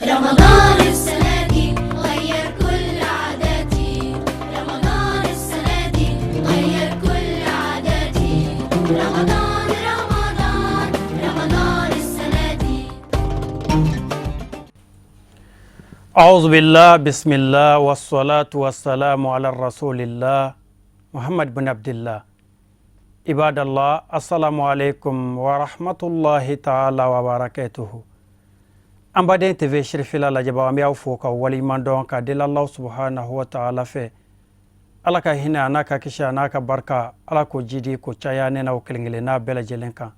رمضان السنة دي غير كل عاداتي، رمضان السنة دي غير كل عاداتي، رمضان رمضان رمضان السنة دي. أعوذ بالله، بسم الله، والصلاة والسلام على رسول الله محمد بن عبد الله. عباد الله، السلام عليكم ورحمة الله تعالى وبركاته. An baden TV Sirifila lajɛbaga, an bɛ aw fo ka waleɲuman dɔn ka deli Alahu subhanahu wa ta'ala fɛ, Ala ka hinɛ a n'a ka kisi a n'a ka barika, Ala k'o jidi k'o caya ne n'aw kelen kelenna bɛɛ lajɛlen kan.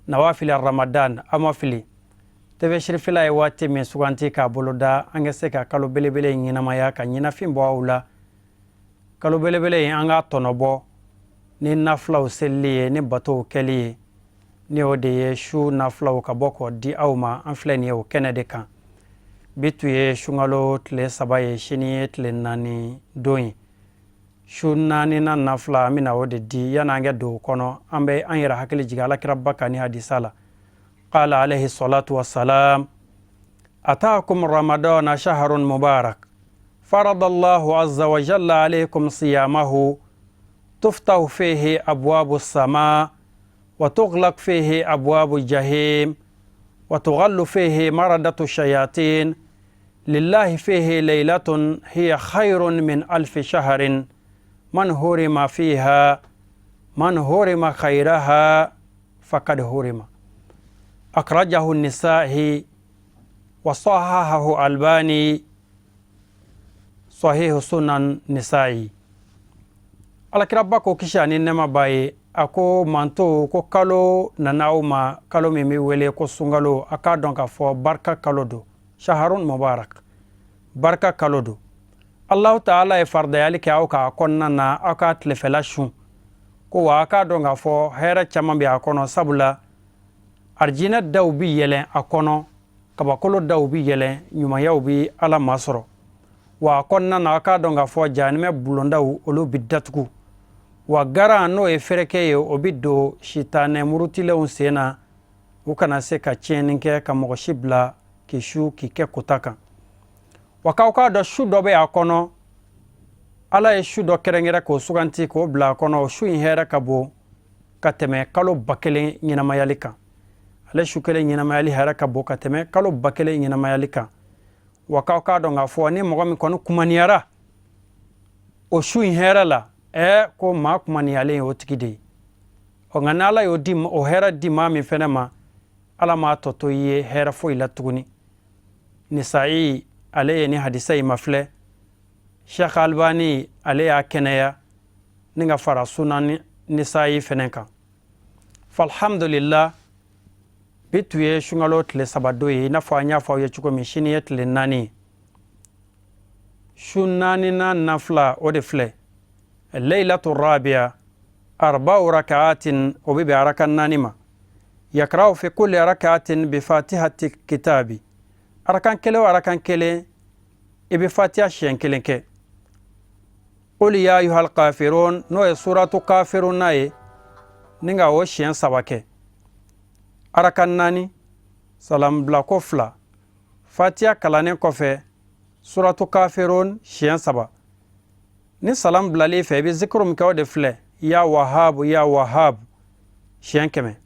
Nawafili Ramadan, aw ma fili, TV Sirifila ye waati min suganti k'a boloda an ka se ka kalo belebele in ɲɛnamaya ka ɲɛnafin bɔ aw la. Kalo belebele in, an k'a tɔnɔbɔ ni nafilaw selili ye, ni batow kɛli ye, ni o de ye su nafilaw ka bɔ k'o di aw ma. An filɛ nin ye o kɛnɛ de kan. Bi tun ye sunkalo tile 3 ye, sini ye tile 4 don ye. Su naaninan nafila, an bɛna o de di. Yanni an kɛ don o kɔnɔ, an bɛ an yɛrɛ hakili jigin Alakiraba kan ni hadisa la. قال عليه الصلاة والسلام: أتاكم رمضان شهر مبارك، فرض الله عز وجل عليكم صيامه، تفتح فيه أبواب السماء، وتغلق فيه أبواب الجحيم، وتغل فيه مردة الشياطين، لله فيه ليلة هي خير من 1000 شهر، من حرم فيها من حرم خيرها فقد حرم. أخرجه النسائي وصححه الباني، صحيح سنن نسائي. Alakiraba ko, kisi ani nɛɛma b'a ye, a ko manto ko kalo nana aw ma, kalo min bɛ wele ko sunkalo. A k'a dɔn k'a fɔ barika kalo don, شهر مبارك, barika kalo don. Alahu taala ye faridayali kɛ aw k'a kɔnɔna na, aw ka tilefɛla sun ko wa a k'a dɔn k'a fɔ hɛrɛ caman bɛ a kɔnɔ, sabula arijinɛ daw bi yɛlɛn a kɔnɔ, kabakolo daw bi yɛlɛn, ɲumanyaw bi Ala masɔrɔ. Wa a kɔnɔna na, a k'a dɔn k'a fɔ jahanimɛ bulondaw, olu bi datugu, wa garan, n'o ye fɛrɛkɛ ye, o bi don sitanɛ murutilenw sen na, u kana se ka tiɲɛni kɛ ka mɔgɔ si bila k'i su k'i kɛ kota kan. Wa k'aw k'a dɔn, su dɔ bɛ a kɔnɔ, Ala ye su dɔ kɛrɛnkɛrɛn k'o suganti k'o bila a kɔnɔ. O su in hɛrɛ ka bon ka tɛmɛ kalo 1000 ɲɛnamayali kan. Ale su kelen ɲɛnamayali hɛrɛ ka bon ka tɛmɛ kalo 1000 ɲɛnamayali kan. Wa k'aw k'a dɔn k'a fɔ ni mɔgɔ min kɔni kumaniyara o su in hɛrɛ la, ko maa kumaniyalen ye o tigi de ye. Ɔ nka n'Ala y'o di, o hɛrɛ di maa min fɛnɛ ma, Ala m'a tɔ to i ye hɛrɛ foyi la tuguni. Nisa'i ale ye ni hadisa in ma filɛ. Sheikh Albani ale y'a kɛnɛya ni ka fara Sunan Nisa'i fɛnɛ kan. Falhamdulillah, bi tun ye sunkalo tile 3 don ye. I n'a fɔ an y'a fɔ aw ye cogo min, sini ye tile 4 ye. Su naaninan nafila, o de filɛ: ليلة الرابعة أربع ركعات, o bɛ bɛn araka 4 ma. يقرأ في كل ركعة بفاتحة الكتاب. Arakan kelen o arakan kelen, i bɛ fatiha siɲɛ kelen kɛ. قل يا أيها الكافرون, n'o ye suratu kafiruna ye, ni ka o siɲɛ 3 kɛ. Arakan 4, salam bilako fila, fatiha kalannen kɔfɛ, suratu kafirun siɲɛ 3. Ni salam bilalen fɛ, i bɛ zikiru min kɛ, o de filɛ: يا وهاب يا وهاب, siɲɛ 100.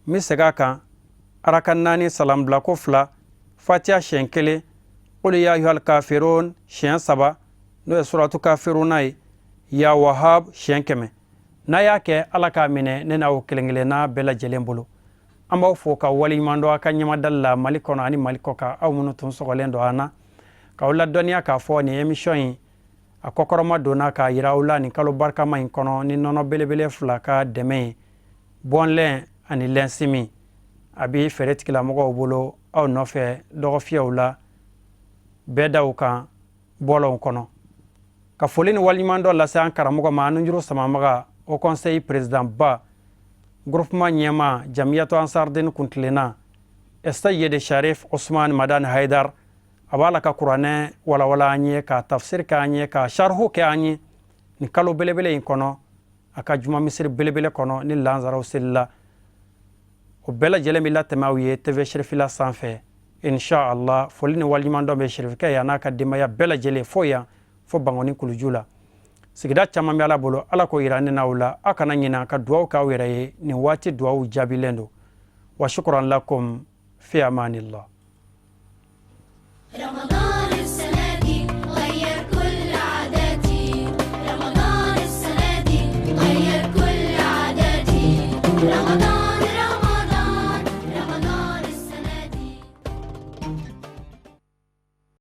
N bɛ segin a kan: arakan 4, salam bilako fila, fatiha siɲɛ kelen, قل يا أيها الكافرون siɲɛ 3, n'o ye suratu kafiruna ye, يا وهاب siɲɛ 100. N'a y'a kɛ, Ala k'a minɛ ne n'aw kelen kelenna bɛɛ lajɛlen bolo. An b'aw fo ka waleɲuman dɔn a ka ɲɛmadali la Mali kɔnɔ ani Mali kɔ kan, aw minnu tun sɔgɔlen don an na. K'aw ladɔnniya k'a fɔ nin émission in a kɔkɔrɔma donna k'a yira aw la nin kalo barikama in kɔnɔ ni nɔnɔ belebele fila ka dɛmɛ ye, bɔnlɛn ani lɛnsimi. A bɛ feere tigilamɔgɔw bolo aw nɔfɛ dɔgɔfiyɛw la, bɛɛdaw kan, bɔlɔnw kɔnɔ. Ka foli ni waleɲuman dɔ lase an karamɔgɔ ma, an nujuru samamaga, Haut Conseil président ba, groupement ɲɛma, Jamiyatu Ansardeni kuntilenna, Estayede Sharif Osman Madani Haidar. A b'a la ka kuranɛ walawala an ye, ka tafsir kɛ an ye, ka sharhu kɛ an ye nin kalo belebele in kɔnɔ, a ka juma misiri belebele kɔnɔ ni lansaraw selila. O bɛɛ lajɛlen bɛ latɛmɛ aw ye TV Sirifila sanfɛ. Inshallah, foli ni waleɲumandɔn bɛ sirifikɛ ye, a n'a ka denbaya bɛɛ lajɛlen, fo yan fo Bangoni kuluju la. Sigida caman bɛ Ala bolo, Ala k'o yira ne n'aw la. Aw kana ɲinɛ ka duwawu k'aw yɛrɛ ye. Nin waati duwawu jaabilen don. Wa shukran lakum, fi amanillah. رمضان السنة.